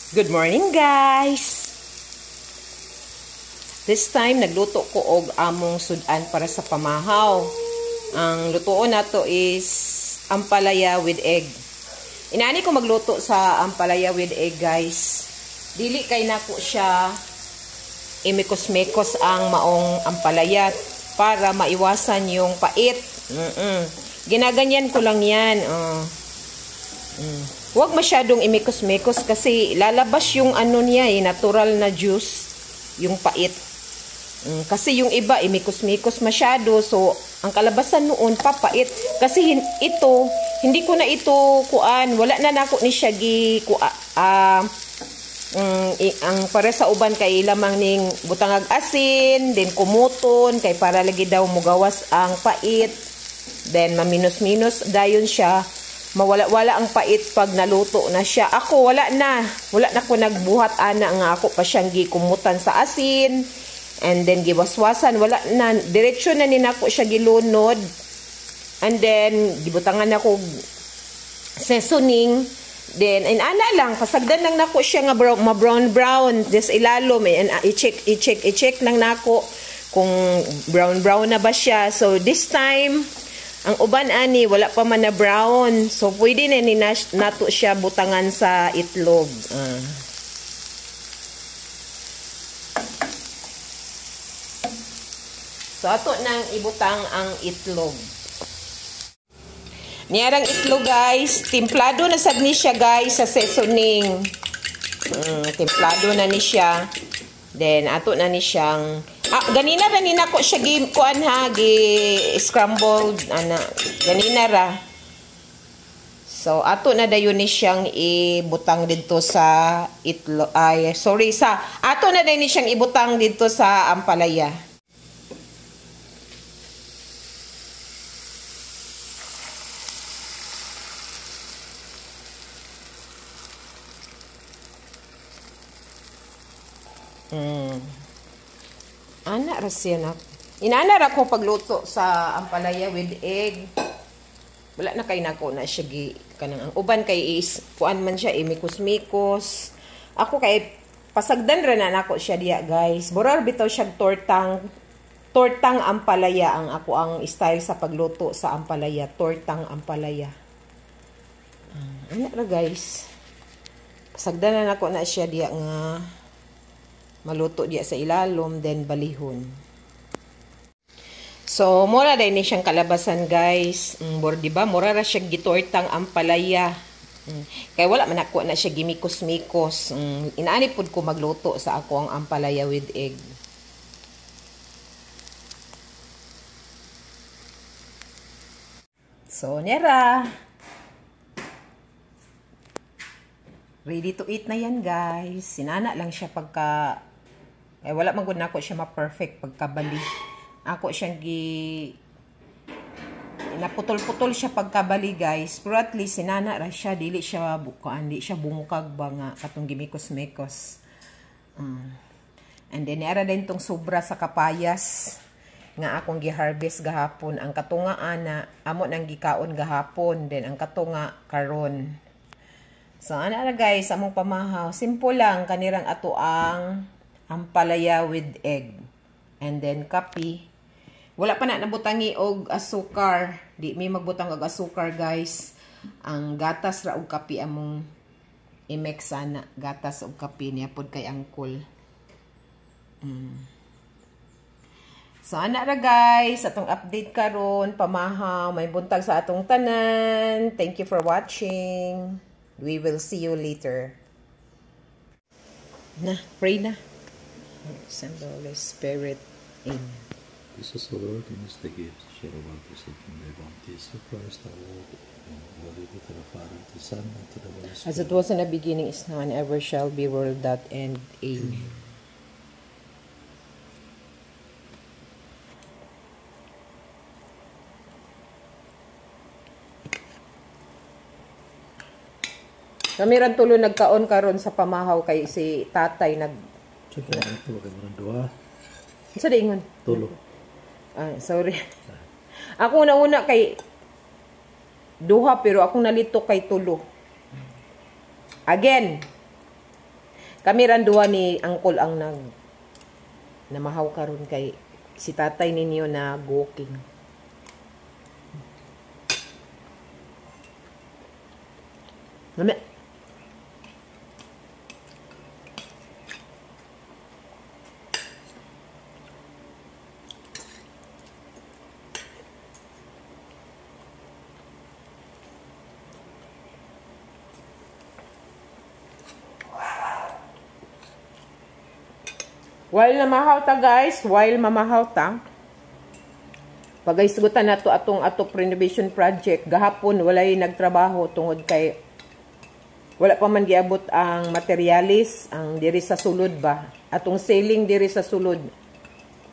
Good morning, guys! This time, nagluto ko og among sudan para sa pamahaw. Ang lutuon nato is ampalaya with egg. Inani ko magluto sa ampalaya with egg, guys. Dili kay nako siya imikos-mekos ang maong ampalaya para maiwasan yung pait. Ginaganyan ko lang yan. Huwag masyadong imikos-mekos kasi lalabas yung ano niya, eh, natural na juice, yung pait. Kasi yung iba, imikos-mekos masyado. So, ang kalabasan noon, papait. Kasi ito, hindi ko na ito kuan. Wala na nako ni siya gi ang para sa uban kay lamang ning butangag asin, then kumuton, kay para lagi daw mugawas ang pait. Then, maminus-minus dayon siya. Mawala-wala ang pait pag naluto na siya. Ako, wala na. Wala na ko nagbuhat, ana, nga ako pa siyang gikumutan sa asin. And then, giwaswasan. Wala na. Diretso na ni nako siya gilunod. And then, gibutangan ako seasoning. Then, and ana lang. Pasagdan lang nako siya nga ma-brown-brown. Just ilalom. And i-check, i-check, i-check lang nako kung brown-brown na ba siya. So, this time, ang uban ani wala pa man na brown. So pwede na ni nato siya butangan sa itlog. So ato nang ibutang ang itlog. Niyarang itlog, guys, timplado na sad ni siya, guys, sa seasoning. Timplado na ni siya. Then ato na ni siyang ganina ra ni nako siya gi kuan ha, gi scrambled ana. Ganina ra. So ato na dayon ni siyang ibutang didto sa itlog. Ay, sorry, sa ato na dayon ni siyang ibutang didto sa ampalaya. Ana ra siya na. Inana ra ko pagluto sa ampalaya with egg. Wala na kay nako na siya gi kanang ang uban kay is kuan man siya imikos-mikos. Ako kay pasagdan ra na nako siya diya, guys. Borar bitaw siya tortang ampalaya ang ako ang style sa pagluto sa ampalaya, tortang ampalaya. Ana ra, guys. Pasagdan na nako na siya diya nga maluto diya sa ilalom, then balihon. So, mura din ni siyang kalabasan, guys. Di ba? Mura ra siya gitortang ampalaya. Kaya wala man ako na siya gimikos-mikos. Inaani pud ko magluto sa ako ang ampalaya with egg. So, nera. Ready to eat na yan, guys. Sinana lang siya pagka eh, wala man gud nako siya ma-perfect pagkabali. Ako siyang naputol-putol siya pagkabali, guys. Pero at least sinana ra siya, dili siya bukaan, di siya bungkag ba nga katong gimikos-mekos. And then ara din tong sobra sa kapayas nga akong gi-harvest gahapon. Ang katunga ana amo nang gikaon gahapon, then ang katunga karon. So ana ra, guys, among pamahaw. Simple lang kanirang ato ang ampalaya with egg. And then kape. Wala pa na nabutangi og asukar. Di mi magbutang og asukar, guys. Ang gatas ra og kape among i-mix ana. Gatas og kape niya pod kay angkol. So ana ra, guys, atong update karon pamahaw, may buntag sa atong tanan. Thank you for watching. We will see you later. Na, pray na. Send the Holy Spirit. Amen. Jesus, O Lord, in us the gifts, share about this and Jesus Christ, our Lord. Amen. Glory be to the Father, and to the Son, and to the Holy Spirit. As it was in the beginning, is now, and ever shall be, world without end. Amen. Kami ran tulo nagkaon karon sa pamahaw kay si tatay nag Sa diingon? Tulo. Ah, sorry. Ako una-una kay duha pero akong nalito kay tulo. Again. Kami randuha ni Uncle ang nag namahaw karon kay si tatay ninyo na walking. Lami. While namahaw ta guys, while mamahaw ta, pagaisgutan nato atong atop renovation project, gahapon walay nagtrabaho tungod kay wala pa man giabot ang materialis, ang diri sa sulod ba, atong ceiling diri sa sulod.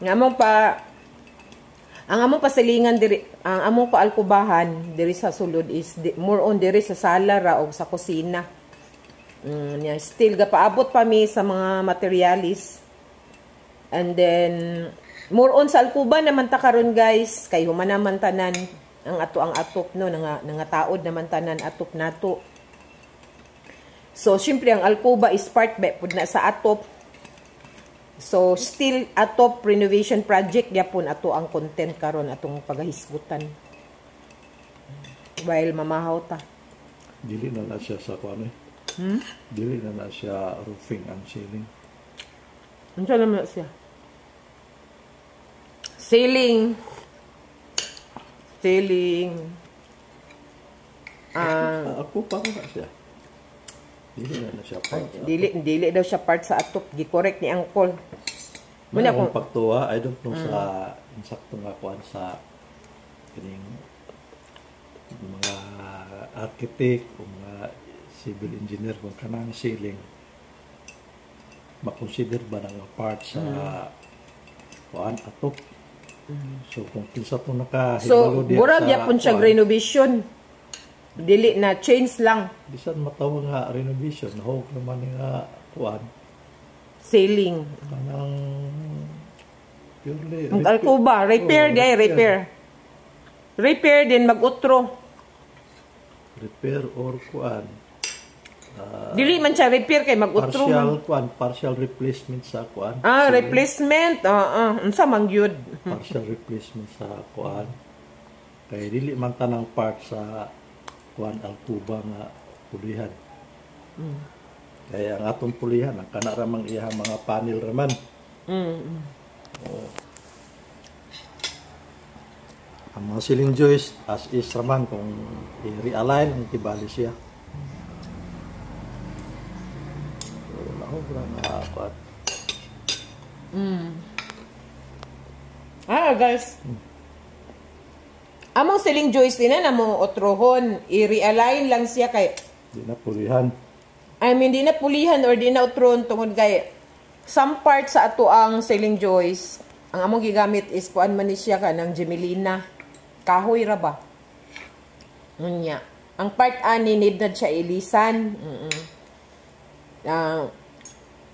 Nga among pa ang among pasilingan diri, ang among paalkubahan diri sa sulod is more on diri sa sala ra og sa kusina. Still gapaabot pa mi sa mga materialis. And then more on sa alkuba naman ta karon guys, kay human naman tanan ang ato ang atop no, nangataod naman tanan atop nato. So syempre ang alkuba is part ba pud na sa atop. So still atop renovation project gyapon ato ang content karon atong pagahisgutan. While mamahaw ta. Dili na na siya sa kuan eh. Dili na na siya roofing ang ceiling. Unsa naman siya? Ceiling. Ceiling. Ako pa na siya. Dili na na siya part. Dili daw siya part sa atop. Gi-correct ni Uncle. Muna akong pagtuwa, I don't know sa insakto nga kuan sa kining mga architect o mga civil engineer kung kanang ceiling makonsider ba nga part sa kuan atop. So kung kinsa to nakahibalo so murag gyapon siya renovation. Dili na change lang. Bisan matawa nga renovation, hog naman nga kuan ceiling. Kanang purely ang alkuba, repair di ay repair. Repair din mag-utro. Repair or kuan. Dili man siya repair kay mag-utro. Partial kuan, partial replacement sa kuan. Ah, ceiling. Replacement. Unsa man gyud? Partial replacement sa kuan. Kay dili man tanang part sa kuan alkuba nga pulihan. Kaya ang atong pulihan ang kana ra mang iyang mga panel ra man. Oh. Ang mga ceiling joist as is ra man kung i-realign ang kibali siya. Ah, guys. Among ceiling joist din na mo otrohon, i-realign lang siya kay di na pulihan. I mean, di na pulihan or di na otrohon tungod kay some part sa ato ang ceiling joist, ang among gigamit is kuan man ni siya kanang gemelina. Kahoy ra ba? Unya. Ang part ani need na siya ilisan.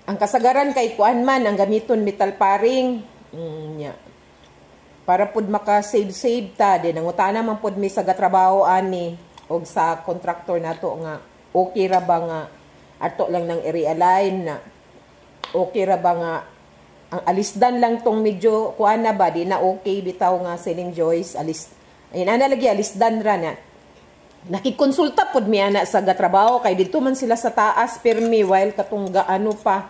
Ang kasagaran kay kuan man ang gamiton metal paring. Nya. Para pud maka-save-save ta din nangutana man pud mi sa gatrabaho ani og sa contractor nato nga okay ra ba nga ato lang nang i-realign na okay ra ba nga ang alisdan lang tong medyo kuan na ba di na okay bitaw nga ceiling joist alis ayun ana lagi alisdan ra na. Nakikonsulta pod mi ana sa gatrabaho kay didto man sila sa taas pirmi while katong gaano pa.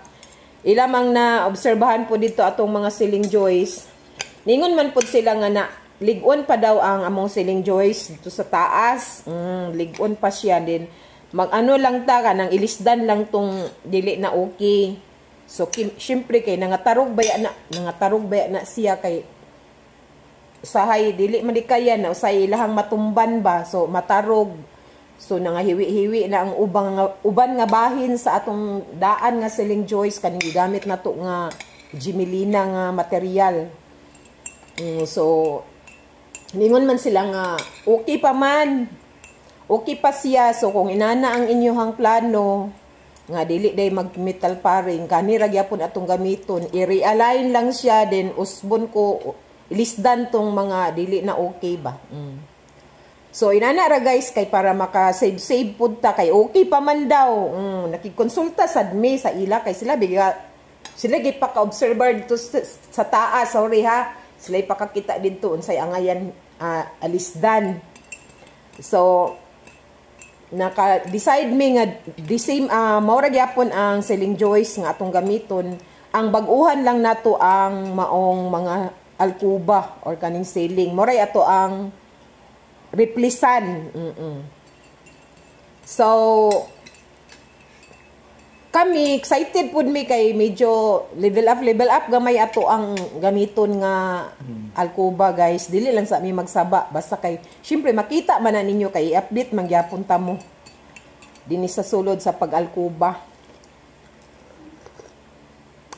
Ilamang na obserbahan po dito atong mga ceiling joist. Ningon man pod sila nga na lig-on pa daw ang among ceiling joist dito sa taas. Lig-on pa siya din. Mag-ano lang ta kanang ilisdan lang tong dili na okay. So syempre kay nangatarog baya na siya kay usahay dili man di kaya na usay ilahang matumban ba, so matarog, so nangahiwi-hiwi na ang uban nga bahin sa atong daan nga ceiling joist kaning gigamit nato nga gemelina nga material. So ningon man sila nga okay pa man, okay pa siya. So kung inana ang inyohang plano nga dili day mag metal paring kani ra gyapon atong gamiton, i-realign lang siya then usbon ko ilisdan tong mga dili na okay ba. So inana ra, guys, kay para maka save save pud ta, kay okay pa man daw. Nakikonsulta sad mi sa ila kay sila biga sila gipaka-observer dito sa taas, sorry ha. Sila ipakakita didto unsay angayan alisdan. So naka-decide mi nga the same, mao ra gyapon ang ceiling joist nga atong gamiton. Ang bag-uhan lang nato ang maong mga alkuba or kaning ceiling. Mao ato ang replacean. So kami excited pud mi kay medyo level up gamay ato ang gamiton nga alkuba, guys. Dili lang sa mi magsaba, basta kay syempre makita man na ninyo kay i-update man gyapon ta mo dinhi sa sulod sa pag-alkuba.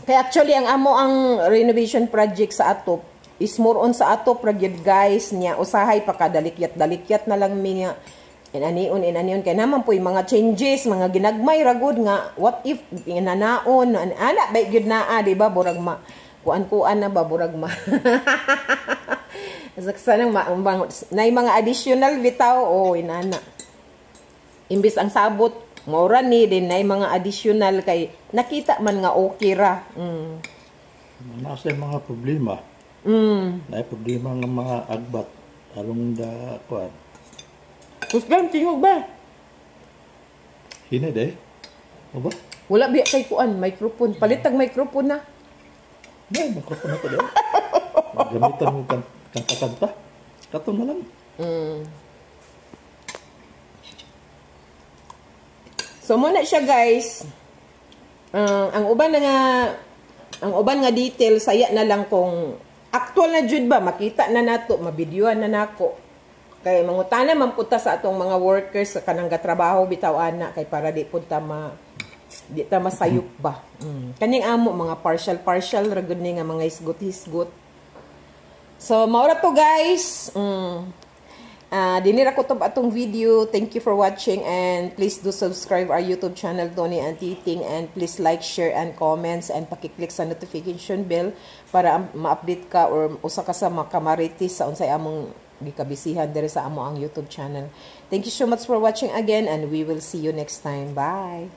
Kaya actually ang amo ang renovation project sa atop is more on sa atop ra gyud, guys, niya. Usahay pa kadalikyat dalikyat na lang mi nga inanion inanion kay naman po yung mga changes, mga ginagmay ra gud nga what if inanaon ana ba gyud naa, di ba? Burag ma kuan-kuan na ba, burag ma sanang ma, nay mga additional bitaw o inana. Imbis ang sabot mora ni din, nay mga additional kay nakita man nga okay ra. Nasa mga problema. Naay problema ng mga agbat along the kuan. Kusgan tingog ba? Hinay de. O ba? Wala biya kay kuan microphone. Palit tag microphone na. May microphone ako de. Gamitan mo kan kanta-kanta. Kato na lang. So muna siya, guys. Ang uban nga detail saya na lang kung actual na jud ba makita na nato, mabidyoan na nako. Kay mangutana man pud ta sa atong mga workers sa kanang gatrabaho bitaw ana kay para di pud ta ma di ta masayop ba. Kaning amo mga partial partial ra gud ni nga mga hisgot-hisgot. So maura to, guys. Dinhi ra kutob atong video. Thank you for watching and please do subscribe our YouTube channel, Tony and Titing, and please like, share and comments and paki-click sa notification bell para ma-update ka or usa ka sa makamaritis sa unsay among gikabisihan diri sa amo ang YouTube channel. Thank you so much for watching again and we will see you next time. Bye.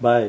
Bye.